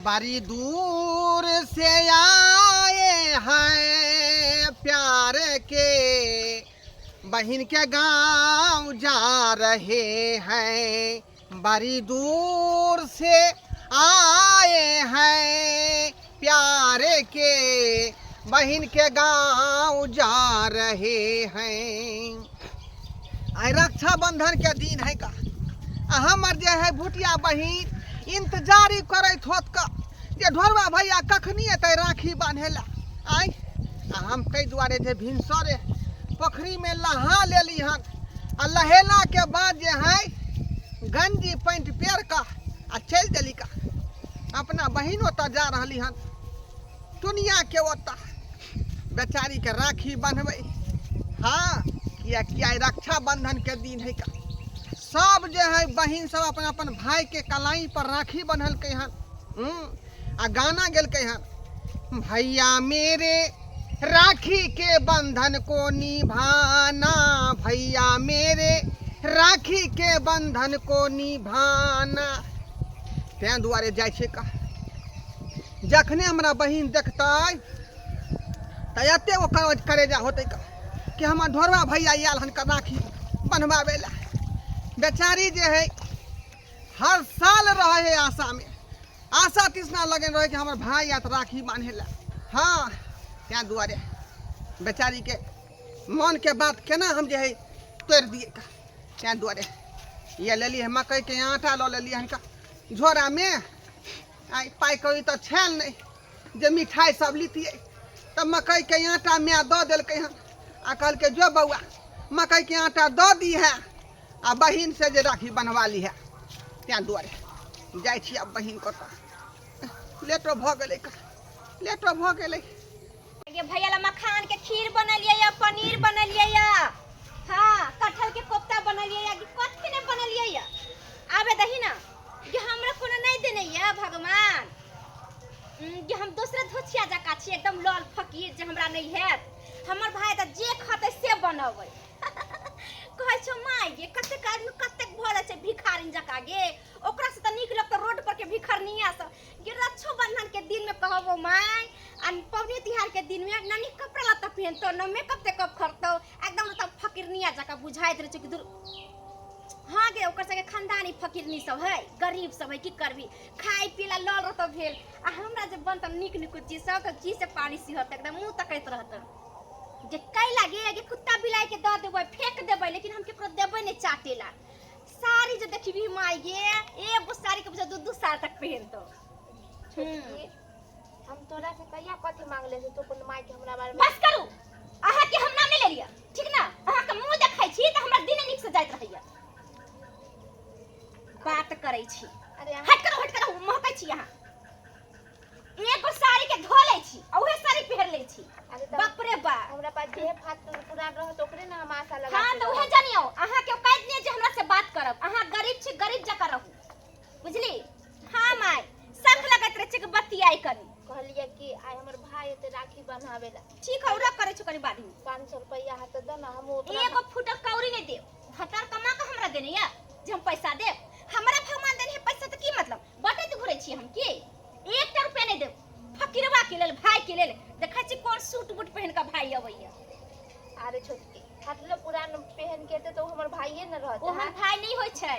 बड़ी दूर से आए हैं प्यार के बहन के गांव जा रहे हैं, बड़ी दूर से आए हैं प्यार के बहन के गांव जा रहे हैं। आइ रक्षाबंधन के दिन है का, आ हमर जे है भुटिया बहिन इंतजारी करैत होत का जे ढोरवा भैया कखनी एतै राखी बान्हे ला। आइ आ हम ताहि दुआरे जे भिनसरे पोखरीमे नहा लेली हन, आ नहेला के बाद जे है गंजी पैंट पेर कऽ आ चलि देली का अपना बहिन ओतऽ जा रहली हन टुनिया के ओतऽ बेचारी के राखी बन्हबै। हाँ, किया आइ रक्षाबंधन के दिन है का, सब जे है बहिन सब अपन अपन भाई के कलाई पर राखी बन्हलकै हन। आ गाना गेलकै हन, भैया मेरे राखी के बंधन को निभाना, भैया मेरे राखी के बंधन को निभाना। तें दुआरे जाइ छियै का, जखने हमरा बहिन देखतै तऽ एते ओ करेजा होतै का कि हमर ढोरवा भैया आयल हन का राखी बन्हबाबै लए। बेचारी जे है हर साल रहै है आशामे, आशा तृष्णा लगन रहै कि हमर भाई आयत राखी बान्हे लए। हाँ, तें दुआरे बेचारीके मनके बात केना हम जे है तोड़ि दियै का। तें दुआरे ये लेलियै मकइके आटा लऽ लेलियै हन का झोरामे। आइ पाइ कौड़ी तऽ छल नहि जे मिठाइ सब लितियै, तऽ मकइके आटा माय दऽ देलकै हन आ कहलकै जो बौआ मकइके आटा दऽ दीहे आ बहिन से जे राखी बन्हवा लीहे। तें दुआरे जाइ छी आब बहिन कतऽ। लेटो भऽ गेलै का, लेटो भऽ गेलै। गे भैया ला मखान के खीर बनेलियै या पनीर बनेलियै या, हाँ कटहल के कोफ्ता बनेलियै या, कथी ने बनेलियै या। आबे दही ना कि हमरा कोनो नहीं देने या भगवान। कि हम दोसरे धोछिया जका छी एकदम लल फकीर जे हमरा नहीं हैत। हमर भाई तऽ जे खतै से बनबै। कहै छौ माय गे कतेक आदमी कतेक भऽ जाइ छै भिखारिन जका गे, ओकरा से तऽ नीक लगतौ रोड पर के भिखरनिया सब गे। रक्षाबंधन के दिन में कहबो माय आ पबनी तिहार के दिन में न नीक कपड़ा लत्ता पहनतो न मेकअप तेकअप करतो, एकदम तऽ फकीरनिया जका बुझाइत रहै छै कि दूर। हाँ गे ओकर सबके खानदानी फकीरनी सब है, गरीब सब है, की करबी खाय पी ला लल रहतो भेल। आ हमरा जे बनत नीक नीक चीज सब तऽ जी से पानी सिहत एकदम मुँह तकैत रहत जे कै लागे गे कुत्ता बिलाई के दऽ देबै फेंक देबै, लेकिन हम केकरो देबै नहि चाटे ला। साड़ी जे देखबी माय गे एगो साड़ी के बुझा दू दू साल तक पहिनतो। छोटकी, हम तोरा से कहिया कथी मांगले से तू अपन माय के हमरा बारे में बस करू, अहाँ के हम नाम नहीं लेलियै ठीक ना। अहाँ के मुंह देखै छी तऽ हमरा दिन नीक से जाइत रहैया। बात करै छी। अरे अहाँ हट करू, हट करू, महकै छी अहाँ। एगो साड़ी के धो लै छी आ उहे साड़ी पहिर लै छी। अरे तऽ बाप रे बाप। हमरा पास जे फातू पुरान रहत ओकरे ना हम आशा लगा हाँ के तऽ उहे रहब। जानियौ, अहाँ के औकात नहि जे हमरा से बात करब। अहाँ गरीब छी, गरीब जकाँ रहू बुझली। हाँ माय सख लगैत रहै छै कि बतियाइ कनी। कहलियै कि आइ हमर भाई एते राखी बन्हाबे ला। ठीक है, उरा करै छी कनी बाद में। 500 रुपया हाथ दे ना, हमहूँ अपना एगो फूटल कौड़ी नहीं देब। भतार कमा के हमरा देने या जे हम पैसा देब। हमरा भगवान देने है पैसा तऽ की मतलब बटैत घुरै छी हम की? एकटा रुपया नहीं देब फकीरवा के लेल, भाई के लेल। देखै छी कोन सूट बूट पहिन के भाई अबैया। अरे छोटकी, फटलो पुरान पहन के एते तऽ ओ हमर भाइये न रहतै। ओहन भाई नहीं होइ छै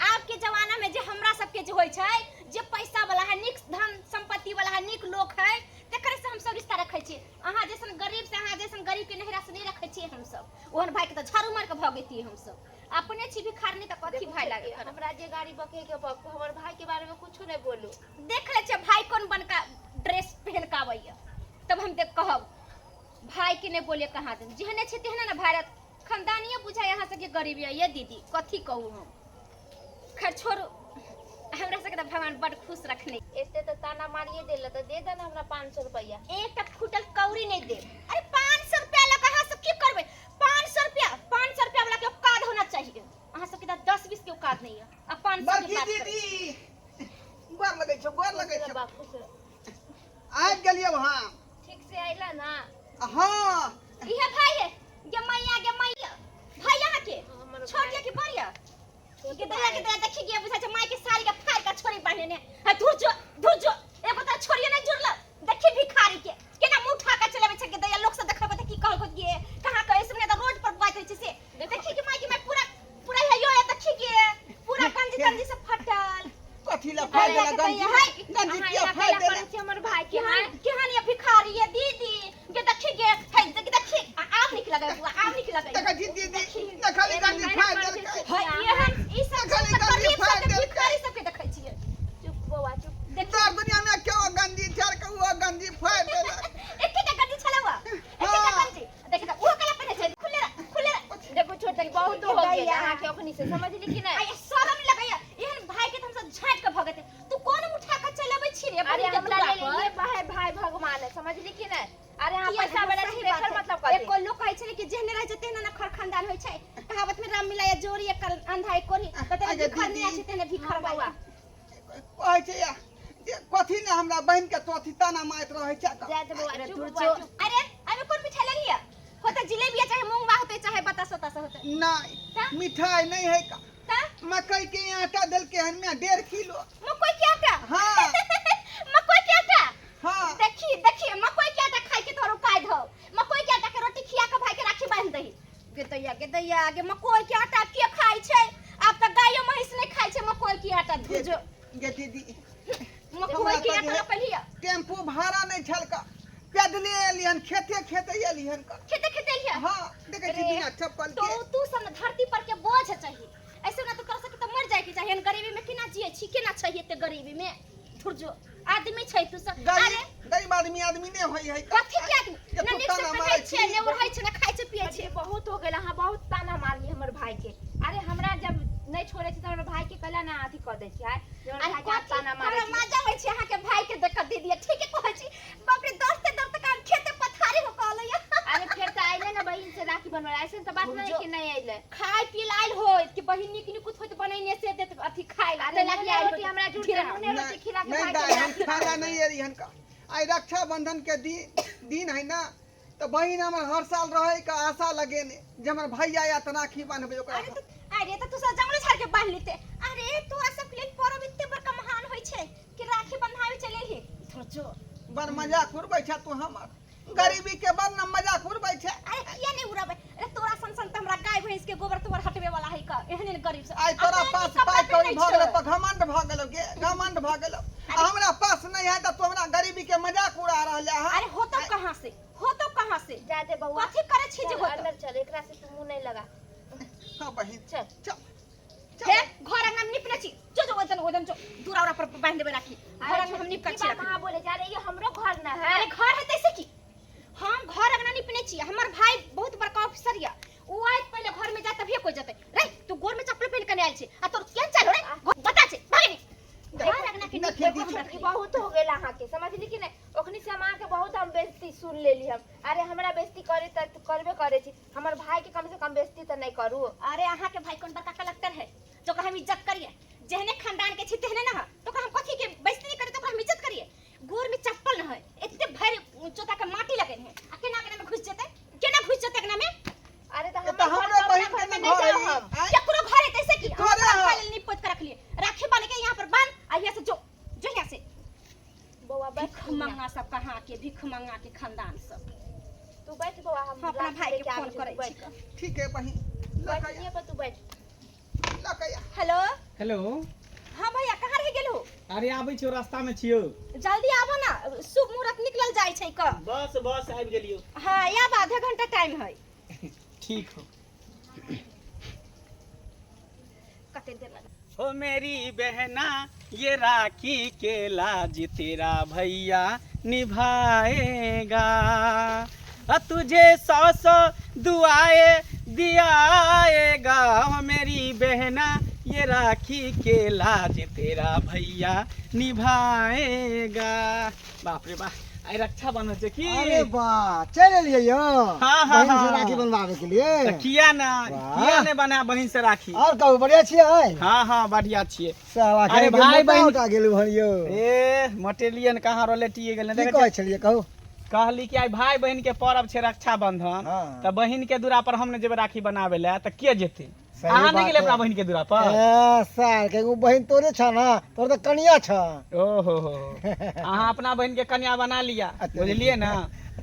आब के जमाना में। जे हमरा सबके जे होइ छै, जे पैसा वाला है, नीक धन संपत्ति वाला है, नीक लोक है, तेकरे से हम सब रिश्ता रखै छी। अहाँ जैसन गरीब से, अहाँ जैसन गरीब के नहिरा से नहीं रखै छी हम सब। ओहन भाई के तऽ झाड़ू मार के भगैतियै हम सब। अपने छी भिखारनी तऽ कथी देखू भाई लागे छोटकी, हमरा जे गाड़ी बके के बक, हमर भाई के बारे में कुछो नहीं बोलू। देख ले छियै भाई कोन बनका ड्रेस पहन के आबैया, तब हम देख कहब भाई के नहीं बोले कहाँ दिन जेहने छै तेहने ने भारत खानदानिये बुझाय अहाँ सबके गरीबी है। ये दीदी कथी कहू हम, खैर छोड़ू, हमरा सबके तऽ भगवान बड खुश रखने। एते तऽ ताना मारिए देल तऽ दे दे ना हमरा 500 रुपया। एकटा फूटल कौड़ी नहीं देब। अरे 500 रुपया लऽ कऽ अहाँ सब की करबै? 500 रुपया, 500 रुपया वाला के औकात होना चाहिए। अहाँ सबके तऽ 10-20 के औकात नहीं है आ 500 के बड़की बात करै। दीदी गोर लगै छौ, गोर लगै छौ। बापू से आबि गेलियै वहाँ। ठीक से अइला ना? हाँ। इहे भाई है गे मैया, गे मैया भाई अहाँ के हमर छोट भाई। या कि बड़ या? छोट गे दया के भाई। दया देखी गे बुझा छै माय के साड़ी के फाड़ के छोड़ी बान्हने ने। हा धुर जो, धुर जो, अरे बहिन के हमरा दूरा लेल पर ये भाई भाई भगवान है, समझली कि नहीं? अरे अहाँ किया पैसा वाला सही छी बात एकर है। मतलब कथी? एको लोग कहै छै कि जेहने रहै छै तेहने ने खर खानदान होइ छै। कहावत में राम मिलाया जोड़ी एकर अंधा एक कोरी, तऽ तेने अगे भिखर नहि दीदी। छै तेने भिखर हाँ, बौआ। कहै छै या, जे कथी ने हमरा बहिन के तो अथी ताना मारैत रहै छै का। जाय दे बौआ, अरे चुप दूर बौआ, जो। चुप। अरे अबे कोन मिठाई लेलियै? होते जिलेबिया चाहे मूंगवा होते चाहे बतासा उतासा होते। नहीं ता? मिठाई नहीं है का। ता? मकई के आटा देलके हन में 1.5 किलो। मकई के आटा? हाँ। मकई के आटा? हाँ। देखी देखी, मकई के आटा खाई के तोहर उपाय धो। मकई के आटा के रोटी खिया के भाई के राखी बांध दही। गे दैया, गे दैया, गे मकई के आटा के खाई छै? आब तऽ गायो महींस नहि खाई छै मकई के आटा। धुजो। गे दीदी, मकई हमरा के तऽ आटा जे है- रोपलियै? टेम्पू भाड़ा नहीं छलका, पैदले एलिहन, खेते खेते एलिहन का। खेते खेते एलियै? हाँ, देखै छी अरे, बिना चप्पल तो के। तू सब ने धरती पर के बोझ चाही। ऐसे ना तो तोरा सबके तऽ मर जाय के चाही। एहन गरीबी में केना जियै छी, केना छै एते गरीबी में? धुरजो आदमी छै तू सब। अरे गरीब गरीब आदमी आदमी नहीं होई है का। कथी के आदमी? जे ना तू नीक से ताना पहिरै मारै छै छी। ने ओढ़ै छै, ने खाइ छै पियै छै। अरे बहुत हो गेल, अहाँ बहुत ताना मारली हमर भाई के। अरे हमरा जब नहीं छोड़े छै तऽ हमर भाई के कला ना अथी कऽ दै छी आइ जे हमर अरे भाई के अहाँ कथी ताना मारै हमरा छी। मजा आबै छै अहाँके भाई के देख दीदी। ठीके कहै छी, बाप रे, दौड़ते दौड़ते काम खेते पथारी हो कहलै। अरे फेर तऽ अइले ने बहिन से राखी बनबै, ऐसे तऽ बात नहीं कि नहीं अइले। खाय पी आयल होइत कि बहिन नीक निकुत होइत बनैने से देत अथी खाय ला। अरे तै लागी नूने आयल रोटी होइत। हमरा जुड़ ढेरा। नूने रोटी खिला के नहीं भाई के दाई, हम राखी खाना बनबै। नहीं एलिहन का। आइ रक्षाबंधन के दिन दिन है ना, तो बहिन हमर हर साल रहे का आशा लगेने जे हमर भैया आयत राखी बान्हबै ओकरा। अरे तो अरे तो तू सब जंगलो झाड़ के बांध लेते। अरे तोरा सब के लेल परब एते बड़का महान होय छै कि राखी बंधावे चले ही सोचो। बड़ मजाक उड़बै छै तू हमर गरीबी के, बड़ न मजाक उड़बै छै। अरे किया नहीं उड़ाबै? अरे तोरा सन सन त हमरा गाय भैंस के गोबर तोबर हटबे वाला है का एहन एहन गरीब सब। आइ तोरा आ पास कपड़ा पाइ कौड़ी पहिनै भऽ गेलौ छै। तऽ घमंड भऽ गेलौ गे, घमंड भऽ गेलौ। आ हमरा पास नहीं है तऽ तू हमरा गरीबी के मजाक उड़ा रहल है। अरे हो तो कहाँ से, हो तो कहाँ से? जा दे बौआ। कथी करे छी जे चल, हो तो? अंदर चल, एकरा से तू मुंह नहीं लगा। हाँ बहिन। चल। चल। हे घर अंगना में निपने छी, जो जो ओदन ओदन जो दूरा उरा पर बांध देबै राखी। घर अंगना हम निपकल की छी बात राखी। अहाँ बोले जा रही, ये हमरो घर ना है। अरे घर है तैसे की हम घर अंगना निपने छी। हमर भाई बहुत बड़का ऑफिसर या, उ आयत पहिले घर में जा तभिए कोई जते। रे तू गोर में चप्पल पहन के नहीं आयल छी आ तोर केहन चाल हो रे? बता छै भागे नी घर अंगना के देखी निपे दी हम रखी। ई बहुत हो गेल अहाँके, समझली कि नहीं? ओखनी से हम अहाँके बहुत हम बेइज्जती सुन लेली हम। अरे हमरा बेइज्जती करे तऽ करबे करे छी, हमर भाई के कम से कम बेइज्जती तऽ नहीं करू। अरे अहाँ के भाई कौन बड़का कलेक्टर है जो ओकरा हम इज्जत करिए? जेहने खानदान के छी तेहने ना है, तो ओकरा हम कथी के बेइज्जती नहीं करे, तो ओकरा हम इज्जत करिए? गोर में चप्पल न है, एते भरि चोता के माटी लगन है आ केना केना में घुस जेते, केना घुस जेते अंगना में? अरे तऽ ए तऽ हमर हमरो घर बहिन अपना के घर में ने नहीं घर जाओ है। हम। आँय? केकरो घर है तैसे की हम घरे अपना है। लेल नीप पोत के रखलिए राखी बांध के यहाँ पर बांध आ यहाँ से जो जो यहाँ से। बौआ बैठ, भीख मंगा सब कहाँ के, भीख मंगा के खानदान सब। तू बैठ बौआ, हम हम अपना राखी भाई के लेके फोन आबै छी, करै तू छी। बैठ। ठीक है बहिन, लऽ बैठ के यहीं पर तू बैठ। लऽ के आ। हेलो। हेलो। हाँ भैया, कहाँ रह गेलहो? अरे आबै छियौ, रास्ता में छियौ। जल्दी आबो ना, शुभ मुहूर्त निकलल जाइ छै क। बस बस, आबि गेलियौ। हाँ, आब आधा घंटा टाइम है। ठीक हो। कते देर लगे? हो मेरी बहना, ये राखी के लाज तेरा भैया निभाएगा, अ तुझे सौ सौ दुआएं दियाएगा। हो मेरी बहना, ये राखी के लाज तेरा भैया निभाएगा। बाप रे बाप, आइ रक्षाबंधन छै की? अरे वाह, चलि एलियै यौ? हाँ, हाँ, बहिन से हाँ। राखी बनवावे के लिए? तऽ किया ना, वाह। किया नहीं बना बहिन से राखी? और कहू, बढ़िया छियै? हाँ हाँ, बढ़िया छियै। साला अरे भाई बहिन- उठा गेलु हन यौ। ए मटेलियन कहाँ रोलेटिए गेलै। की देखै कहै छियै, छलियै, कहू। कहली कि आइ भाई बहिन के पर्व छै रक्षाबंधन। हाँ। तऽ बहिन के दूरा पर हम ने जेबै राखी बनावे लए तऽ के जेतै? सही अहाँ नहि बात गेलै है। अपना बहिन के दूरा पर? ए साल के एगो बहिन तोरे छ ना, तोर तऽ कनिया छ। ओहो हो, अहाँ अपना बहिन के कन्या बना लिया। अच्छा। बुझलियै ना?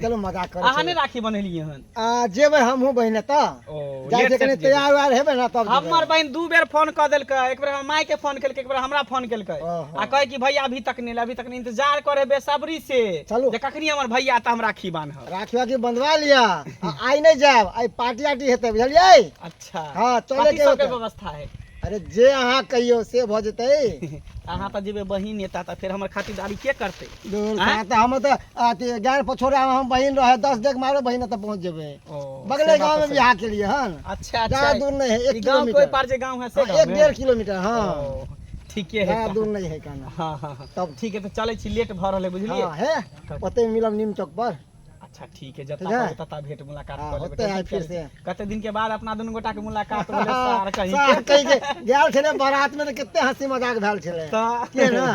चलू, मजाक करै अहाँ नहि छलियै। राखी बनेलियै हन? आ जेबै हमहूँ बहिन तऽ। ओ जाइ लेट छै कनि सेट जेबै। तैयार उयार हेबै ना तब जेबै। हमर बहिन दू बेर फोन कऽ देलकै। एक बेर हमर माय के फोन केलकै, एक बेर हमरा फोन केलकै। ओहो। आ कहै कि भैया अभी तक नहीं, अभी तक नहीं, इंतजार करे बेसब्री से। चलू। जे कखनी हमर भैया तऽ हम राखी बान्हब। राखी वाखी बंधवा लिया आ आइ नहि जायब, आइ पार्टी आर्टी हेतै, बुझलियै? अच्छा। हाँ, चले कथी के सबके होतै। व्यवस्था है? अरे जे अहाँ कहियौ से भऽ जेतै। अहाँ तऽ जेबै बहिन एता तऽ फेर हमर खातिरदारी के करतै? दूर। आँय? तऽ हम तऽ अथी गाड़ पछोड़ा हम बहिन रहे, 10 डेग मारो बहिन तऽ पहुँच जेबै। ओ, बगले से बात गाँव में तऽ सही। बियाह के लिए हन। अच्छा। ज्यादा अच्छा। दूर नहीं है, एक ई गाँव के ओहि किलोमीटर। पार जे गाँव है से हाँ, गाँव एक में? 1.5 किलोमीटर, हाँ। ओ, ठीके है ज्यादा दूर नहीं है कहना। हाँ हाँ हाँ। तब ठीक है, तो चलै छी, लेट भऽ रहल है, बुझलियै? हाँ है, ओते मिलब नीम चौक पर। अच्छा ठीक है, जता ठीक है? तता भेंट मुलाकात हाँ, कऽ लेबै। होते है फिर से। कते दिन के बाद अपना दुनू गोटा के मुलाकात भेलै, सार कहीं सार कहीं के गेल छलै बारात में, तऽ कते हंसी मजाक भेल छलै तऽ के ना।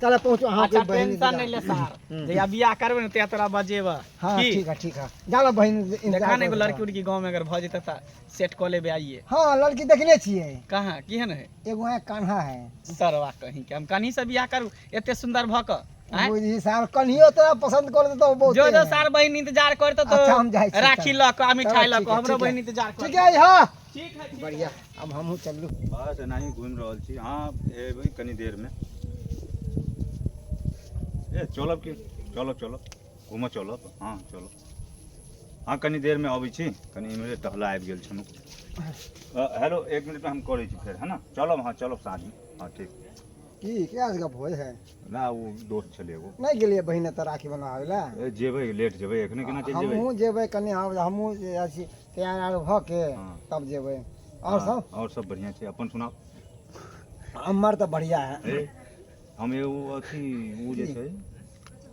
चल पहुँचो अहाँ अच्छा के बहिन। टेंशन नहीं ले सार, जहिया बियाह करबै ने तहिया तोरा बजेबऽ। हाँ की? ठीक है, ठीक है, जा बहिन इंतजार देखा ने एगो करैत लड़की उड़की गाँव में अगर भऽ जेतै तऽ सेट कऽ लेबै आइये। हाँ, लड़की देखने छियै। कहाँ, केहन है? एगो है, कान्हा है। सरवा कहीं के, हम कन्ही से बियाह करू एते सुंदर भऽ कऽ आँय? बुझी सार, कन्हियो तोरा पसंद कर देतो बहुत। जो जो सार बहिन इंतजार करतो तो अच्छा, हम जाइ छी, राखी चल। लऽ कऽ आ मिठाई चलो, लऽ ठीक कऽ है, हमरो ठीक है। बहिन इंतजार कर। ठीक है, हाँ। ठीक है, ठीक। बढ़िया, अब हमहूँ चलू। बस एनाही घुमि रहल छी। हँ, एबै कनी देरमे। ए चलब की? चलब चलब, घूमऽ चलब। हँ चलब, हँ, कनी देरमे अबै छी, कनी इम्हरे टहला आबि गेल छलहुँ। हेलो, एक मिनटमे हम करै छी फेर, है ने? चलब, हँ चलब साँझमे, हँ ठीक। की क्या गप होइ है? ना, ओ दोस्त छलै एगो। नहि गेलियै बहिन एतऽ राखी बनाबै लए? ए, जेबै, लेट जेबै, एखने केना चलि जेबै? हमहूँ जेबै कनि, हमहूँ जे जाइ छी तैयार आर भऽ के हाँ। तब जेबै। आओर हँ, सब? आओर सब बढ़िआँ छै, अपन सुनाउ। हमर तऽ बढ़िया है। ए, हम एगो अथी ओ जे छै,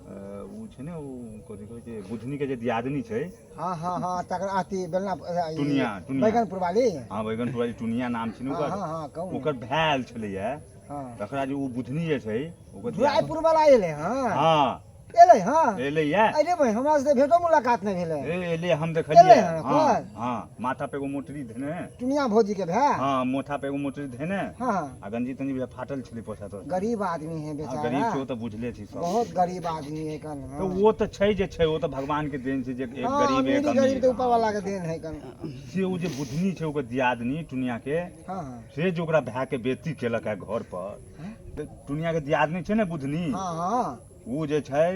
ओ छै ने, ओ कथी कहै छै, बुधनी के जे दियादनी छै। हाँ हाँ हाँ, तकर अथी बेलना टुनिया, टुनिया। बैगनपुर वाली। हाँ, बैगनपुर वाली, टुनिया नाम छै ने हाँ। ओकर। हाँ हाँ, कहू ने। ओकर भाय आयल छलैया। हाँ। तकरा जे ओ बुधनी जे छै ओकर रायपुर वाला एलै? हाँ। हाँ। एलै? हाँ। एलैया। अरे भाई, हमरा से भेटो मुलाकात नहि भेलै। ए, एलै, हम देखलियै। एलै हँ, हाँ। कोन? हाँ, माथा पे एगो मोटरी धेने। टुनिया भौजी के भाय? हाँ, माथा पे एगो मोटरी धेने। हाँ। आ गंजी तंजी भी फाटल छलै पोछा तो। गरीब आदमी है हाँ, बेचारा। गरीब छै, ओ तऽ बुझले छै सब। बहुत गरीब आदमी है कन, हाँ। तऽ ओ तऽ छै जे छै, ओ तऽ भगवान के देन छै जे एक हाँ, गरीब एक अमीरी गरीब अमीर। तऽ ऊपर वाला के देन है कन। से ओ जे बुधनी छै, ओकर दियादनी टुनिया के, हाँ हाँ। से जे ओकरा भाय के बेइज्जती केलक है घर पर। तऽ टुनिया के दियादनी छै ने बुधनी, हाँ हाँ। ओ जे छै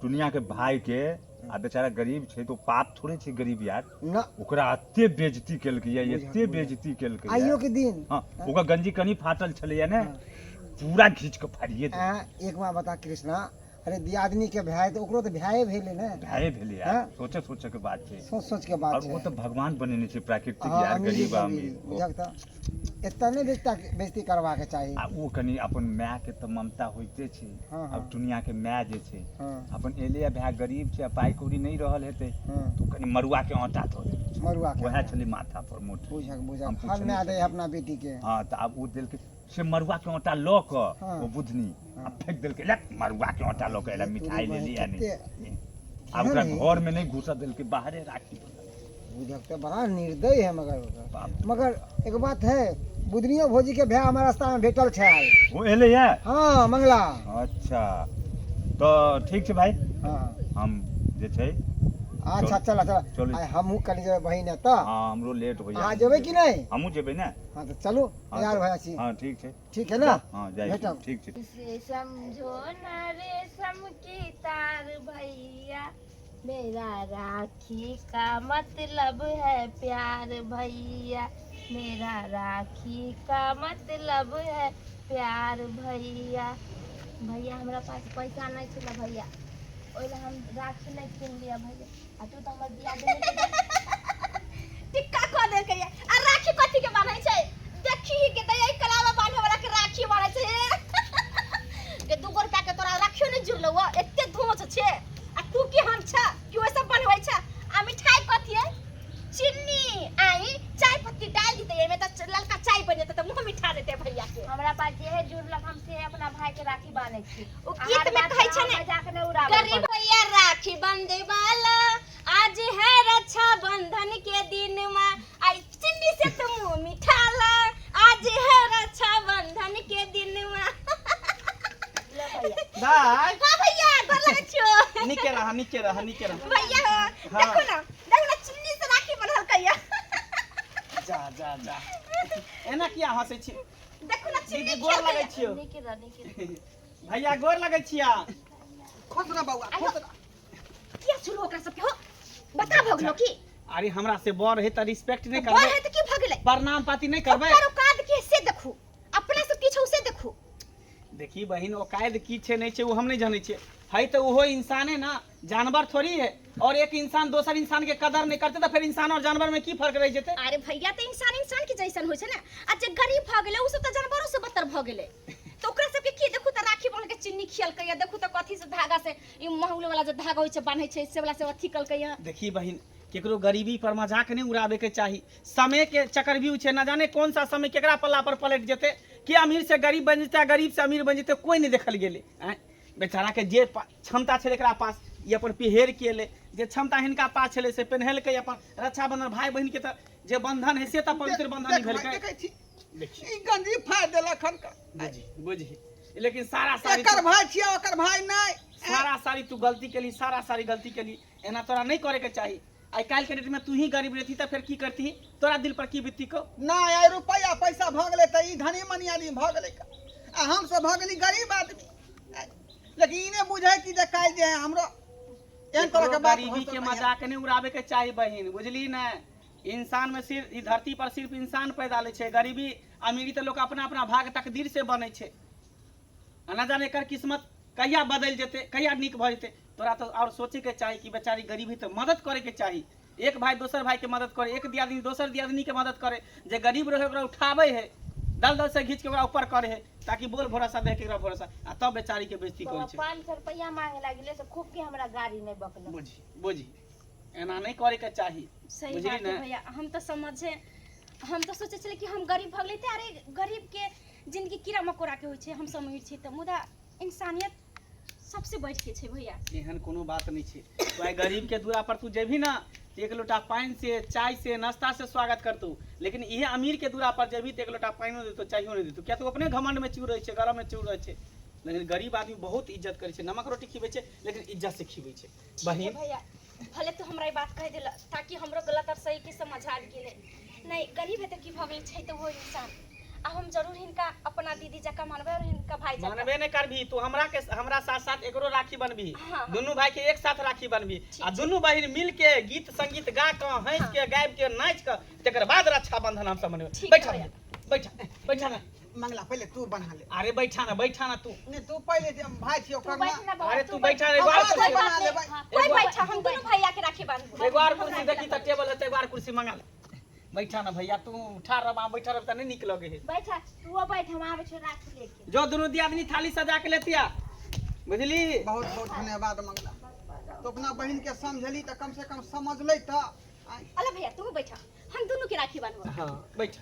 टुनिया के भाय के, आ बेचारा गरीब छै तऽ ओ पाप थोड़े छै गरीब यार। न। ओकरा एते बेइज्जती केलकै या, बुझल, एते बुझल। बेइज्जती केलकै या। आइयो के दिन। हाँ, ओकर गंजी कनी फाटल छलैया ने, पूरा घीच के फाड़िए देलकै। एक बार बता कृष्णा, अरे दियादनी के भाय तऽ ओकरो तऽ भाये भेलै ने? भाये भेलै यार। हाँ? सोचे सोचे के बात छै। सोच सोच के बात और ओ छै। तऽ भगवान बनेने छै प्राकृतिक हाँ, यार, अमीरी गरीब आ गरीबी, अमीर। बुझक तऽ एतऽ नहि बेइज्जता बेइज्जती करबाक चाही। आ ओ कनि अपन माय के तऽ ममता होइते छै। हाँ, हाँ। आब टुनिया के माय जे छै, हाँ। अपन एलै आ भाय गरीब छै आ पाइ कौड़ी नहि रहल हेतै, हाँ। तऽ ओ कनि मड़ुआ के आटा धऽ देने छै। मड़ुआ के वएह आटा। छलै माथा पर मोटरी। बुझक हम बुझक, हर पूछने माय दै छलियै। अपना बेटी के। हाँ, तऽ आब ओ देलकै से मड़ुआ के आटा लऽ कऽ हाँ। ओ बुधनी आ हाँ। फेंक देलकै, ले मड़ुआ के आटा लऽ कऽ एला, ये मिठाई तोरी लेली बहिन आ नहि। कते आब ओकरा केहन है? घर में नहि घुसऽ देलकै, बाहरे राखी देलकै। बुझक तऽ बड़ा निर्दयी है मगर ओकर। बाप। मगर एक बात है, बुधनियो भौजी के भाय हमारा रास्ता में भेटल छै। ओ एलैया? हाँ, मंगला। अच्छा, तऽ ठीक छै भाइ। हाँ। हम जे छै अच्छा, चल चल। चलू। आइ हमहूँ कनि जेबै बहिन एतऽ। हाँ, हमरो लेट होइया। अहाँ जेबै कि नहि? हमहूँ जेबै ने। हाँ तऽ चलू, हाँ, तैयार भए छी। हाँ, ठीक छै। ठीक है ना? हाँ, जाइ छी। भेटब। ठीक छै। इसे समझो न रेशम की तार भैया, मेरा राखी का मतलब है प्यार भैया, मेरा राखी का मतलब है प्यार भैया। भैया, हमरा पास पैसा नहीं छलै भैया, ओहि लए हम राखी नहीं किनलियै भैया, आ तू तऽ हमर बियाह देने। टिक्का कऽ देलकै ये। आ राखी कथी के बान्है छै? देखी ही के दया, कलावा बान्हे वाला के राखी बान्है छै के? 2 गो रुपया के तोरा राखियो नहि जुड़लौ हँ, एते धोच छै। आ तू की हम छ कि ओइ सब बनबै छ? आ मिठाई कथी है? चीनी आई चाय पत्ती डाल दिते एमे तऽ ललका चाय बन जेतै, तऽ मुँह मिठा देते भैया के। हमरा पास जे है जुड़लक, हम से अपना भाई के राखी बान्है छी। ओ गीत में कहै छै ने, मजाक नहि उड़ाबै। गरीब भैया राखी बंधे वाला, आज है रक्षा बंधन के दिन मा, आई चीनी से तो मुंह मिठाला, आज है रक्षा बंधन के दिन मा। दाय। हाँ भैया, गोर लगै छियो। नीके रह, नीके रह, नीके रह। भैया हो। हाँ। देखो ना, देखो ना, चीनी से राखी बनल कहिया। जा जा जा, एना किया हंसै छी? देखो ना चीनी। दीदी, गोर लगै छियो। नीके रह, नीके रह। भैया, गोर लगै छिया। खुश रह बौआ, खुश रह। किया छुलू ओकरा सबके हो? बता, भऽ गेलो की? अरे, हमरा से बड़ है तऽ रिस्पेक्ट नहि बड़ करबै? है तऽ की भऽ गेलै? प्रणाम पाती नहि करबै? ओकर औकात की है से देखू, अपना सब किछु से देखू। देखी बहिन, औकात की छै नहि छै ओ हम नहि जानै छियै। है तऽ ओहो इंसाने ना, जानवर थोड़ी है। और एक इंसान दोसर इंसान के कदर नहीं करते तऽ फेर इंसान और जानवर में की फर्क रह जेतै? अरे भैया, तऽ इंसान इंसान के जैसन होइ छै ने, आ जे गरीब भऽ गेलै ओ सब तऽ जानवरों से बदतर भऽ गेलै। तऽ ओकरा सबके की देखू तऽ राखी बान्ह के चीनी खियलकैया, देखू तऽ कथी से धागा से ई महूल वाला जे धागा होइ छै बान्है छै से वाला से अथी कलकैया। देखी बहिन, केकरो गरीबी पर मजाक नहीं उड़ाबे के चाही। समय के चक्रव्यूह छै, न जाने कौन सा समय केकरा पल्ला पर पलट जेते, कि अमीर से गरीब बन जेते, गरीब से अमीर बन जेते, कोई नहीं देखल गेलै। आँय, बेचारा के जे क्षमता छलै एकरा पास, ई अपन पिहेर के एलै, जे क्षमता हिनका पास छलै से पेन्हलकै अपन रक्षाबंधन। भाई बहिन के तऽ जे बंधन है से तऽ पवित्र बंधन ही देख भाई, भेलकै। देखै छी देखी ई गंजी फाड़ि देलक हन का। बुझी बुझी, लेकिन सारा सारी एकर भाई छियै ओकर भाई नहि। सारा सारी तू गलती केली, सारा सारी गलती केली, एना तोरा नहीं करे के चाही। आइ काल्हि के डेट में तू ही गरीब रहती तऽ फेर की करती, तोरा दिल पर की बीतती को? नहि, आइ रुपैआ पैसा भऽ गेलै तऽ ई धनी मनी आदमी भऽ गेलै का, आ हमसब भऽ गेली गरीब आदमी। लेकिन ई नहि बुझै कि जे काल्हि जे है हमरो एहन तरह के बात गरीबी भऽ के सकैए। मजाक नहीं उड़ाबे के चाही बहिन, बुझली ने? इंसान में सिर्फ ई धरती पर सिर्फ इंसान पैदा लै छै, गरीबी अमीरी तऽ लोक अपना अपना भाग तकदीर से बनै छै। आ न जाने एकर किस्मत कहिया बदलि जेतै, कहिया नीक भऽ जेतै। तोरा तऽ आओर सोचैके चाही कि बेचारी गरीब है तऽ मदद करैके चाही। एक भाई दोसर भाई के मदद करे, एक दियादनी दोसर दियादनी के मदद करे, जे गरीब रहे ओकरा उठाबै है, दल दल से घींच के ओकरा ऊपर करे है, ताकि बोल भरोसा दे के एकरा भरोसा, आ तब बेचारी के बेइज्जती करै छै। 500 रुपया मांगे लागिले से खूब के हमरा गाड़ी नहीं बकलो। बुझी बुझी, एना नहीं करे के चाही। सही बुझली बात है ने? भैया, हम तऽ समझे, हम तऽ सोचै छलियै कि हम गरीब भऽ गेलियै तऽ अरे गरीब के जिंदगी कीड़ा मकोड़ा के होइ छै, हम सब अमीर छी तऽ, मुदा इंसानियत सबसे बढ़ि के छै भैया। एहन कोनो बात नहीं छै। तो आइ गरीब के दूरा पर तू जेबही ना, एक लोटा पानि से, चाय से, नाश्ता से स्वागत करतौ, लेकिन इहे अमीर के दूरा पर जेबही तऽ एक लोटा पानिओ देतौ, चाइयो नहीं देतौ, किया तऽ ओ अपने घमंड में चूर रहै छै, गरम में चूर रहै छै। लेकिन गरीब आदमी बहुत इज्जत करै छै, नमक रोटी खिबै छै लेकिन इज्जत से खिबै छै। बहिन भैया, भले तू हमरा ई बात कहि देल ताकि हमरो गलत और सही के समझ आबि गेलै। नहि गरीब है तऽ की भऽ गेलै, छै तऽ ओहो इंसान, आ हम जरूर हिनका अपना दीदी जकाँ मानबै और हिनका भाई जकाँ। मानबे नहीं करबी तू, हमरा के हमरा साथ साथ एकरो राखी बनबी। हाँ, हाँ। दुनू भाई के एक साथ राखी बनबी, ठीक आ छै। दुनू बहिन मिल के गीत संगीत गा के, हंस हाँ। के, गाबि के, नाचि के, तकर बाद रक्षाबंधन हम सब मनेबै। ठीक बैठा है भैया। बैठा बैठा ना। मंगला, पहिले तू बना ले। अरे बैठा ना, बैठा ना तू। नहीं तू पहिले जे भाई छियै तू ओकर बैठ ना। ना बौआ, अरे तू बैठा रे, हम एगो और बाद कुर्सी में बना लेबै। हाँ, कोई एगो- बैठा, हम दुनू भैया के राखी बांधबै। एगो और कुर्सी देखी तऽ टेबल हेतै, एगो और कुर्सी मंगा ले। बैठा ना भैया, तू उठा रह, बैठा रह तऽ नहीं नीक लगे है। बैठा तू, बैठ, हम आबै छौ राखी लेके। जो दुनू दियादनी थाली सजा के लेतिया, बुझली? बहुत बहुत धन्यवाद मंगला, तो अपना बहिन के समझली तऽ कम से कम समझलै तऽ आँय। अला भैया तू बैठा, हम दुनू के राखी बांधबै। हाँ बैठ।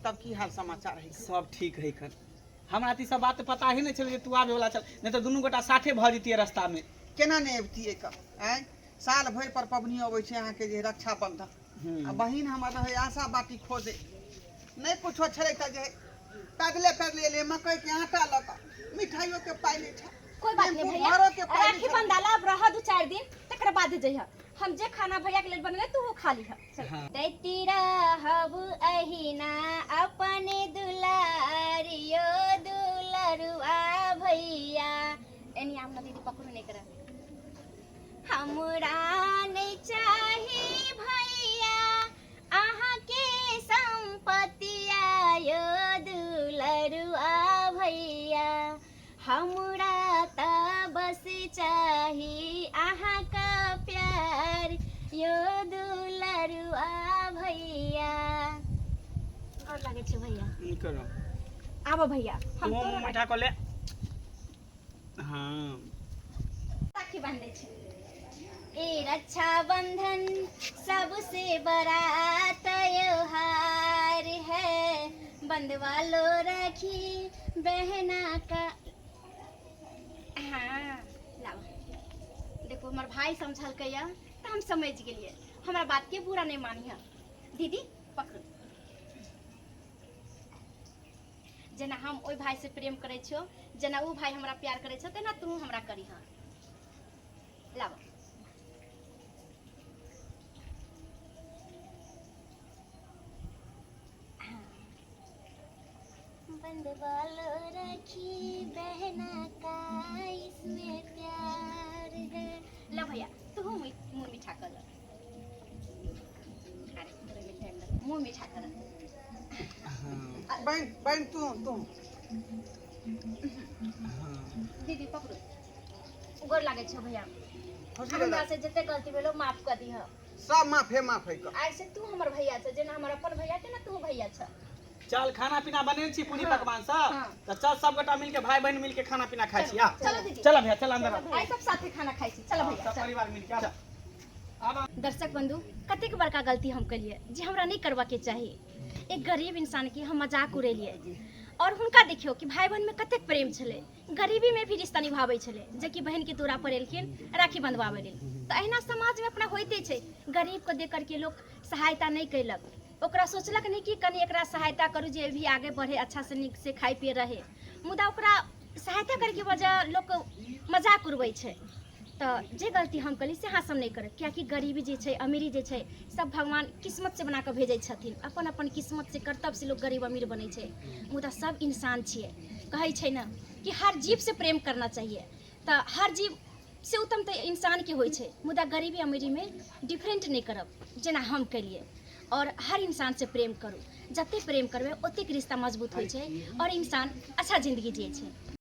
तब की हाल समाचार है? सब ठीक है। खन हमरा तऽ ई सब बात पता ही नहीं छलै जे तू आबे वाला छल, नहीं तऽ दुनू गोटा साथे भऽ जैतियै रास्ता में। केना नहि अबितियै कऽ? आँय, साल भरि पर पबनी अबै छै अहाँके जे रक्षाबंधन, आ बहिन हमर रहै आशा बाटी खोजे, नहि कुछो छलै तऽ जे पैदले पैदले एलै मकई के आटा लऽ कऽ, मिठाइयो के पाइ नहि छै। कोई बात नहीं टेम्पू भैया, भाड़ो के पाइ नहि राखी छै। बंधाला अब रह 2-4 दिन, तकर बाद जइह। हम जे खाना भैया के लेल बनेले तू वो खा लीह। हाँ। दैती रहब अहिना अपने दुलारियो दुलरुआ भैया। एनी आम ना दीदी, पकड़ू नहीं करा। हमरा नहीं चाही भैया अहाँ के संपत्तिया यो दुलरुआ भैया, हमरा त बस चाही अहाँ का प्यार यो दुलरुआ भैया। गोर लागै छै भैया। नीक रह। आबो भैया, हम तू तोरा मुँह मीठा कऽ ले। हाँ राखी बांधे छै। ए रक्षाबंधन सबसे बड़ा त्योहार है, बंधवा लो राखी बहना का। हाँ लाओ, देखो हमर भाई समझलकै या तऽ हम समझ गेलियै। हमरा बात के बुरा नहीं मानी है। दीदी पकड़ू, जेना हम ओहि भाई से प्रेम करै छियौ, जेना ओ भाई हमरा प्यार करै छौ, तेना तू हमरा करीह। लाबो। बंधवा लो राखी बहना का इसमें प्यार है। लो भैया, तू मुँह मीठा कर। अरे तोरे में टाइम लग, मुँह मीठा कर। बहन बहन तू तू दीदी पकड़ू। गोर लागै छौ भैया। खुशी हमरा रहू। से जते गलती भेलो माफ कर दीह। सब माफे माफ है। आइ से तू हमर भैया छ, जेना हमर अपन भैया तेना तू भैया छ। चल खाना पीना बनेने छी पूरी पकवान सब। हाँ। तऽ चल सब गोटा मिलके, भाई बहन मिलके खाना पीना खाइ छी। आ चलो दीदी। चल भैया, चल अंदर आ। आइ सब साथे खाना खाइ छी। चलो भैया। सब चल। परिवार मिलके आ। आब दर्शक बंधु, कतेक बड़का गलती हम केलिए जे हमरा नहीं करबाके चाही। एक गरीब इंसान के हम मजाक उड़ेलिए और हुनका देखियो कि भाई बहन में कतेक प्रेम छलै, गरीबी में भी रिश्ता निभाबै छलै, जेकि बहन के दूरा पर एलखिन राखी बंधवाबै लेल। तऽ अहिना समाज में अपना होइते छै, गरीब को देख करके लोक सहायता नहीं कैलक, ओकरा सोचलक नहीं कि कनि एकरा सहायता करू जे भी आगे बढ़े, अच्छा से नीक से खाइ पिए रहे, मुदा ओकरा सहायता करैके बजाय लोक मजाक उड़बै छै। तऽ जे गलती हम कली से अहाँ सब नहि करब, कियाकि गरीबी जे छै, अमीरी जे छै, सब भगवान किस्मत से बना कऽ भेजै छथिन। अपन अपन किस्मत से, कर्तव्य से लोक गरीब अमीर बनै छै, मुदा सब इंसान छियै। कहै छै ने कि हर जीव से प्रेम करना चाहिए, तऽ हर जीव से उत्तम तऽ इंसानके होइ छै, मुदा गरीबी अमीरीमे डिफरेंट नहि करब जेना हम केलियै, और हर इंसान से प्रेम करू। जते प्रेम करबै ओतेक रिश्ता मजबूत होइ छै और इंसान अच्छा जिंदगी जियै छै।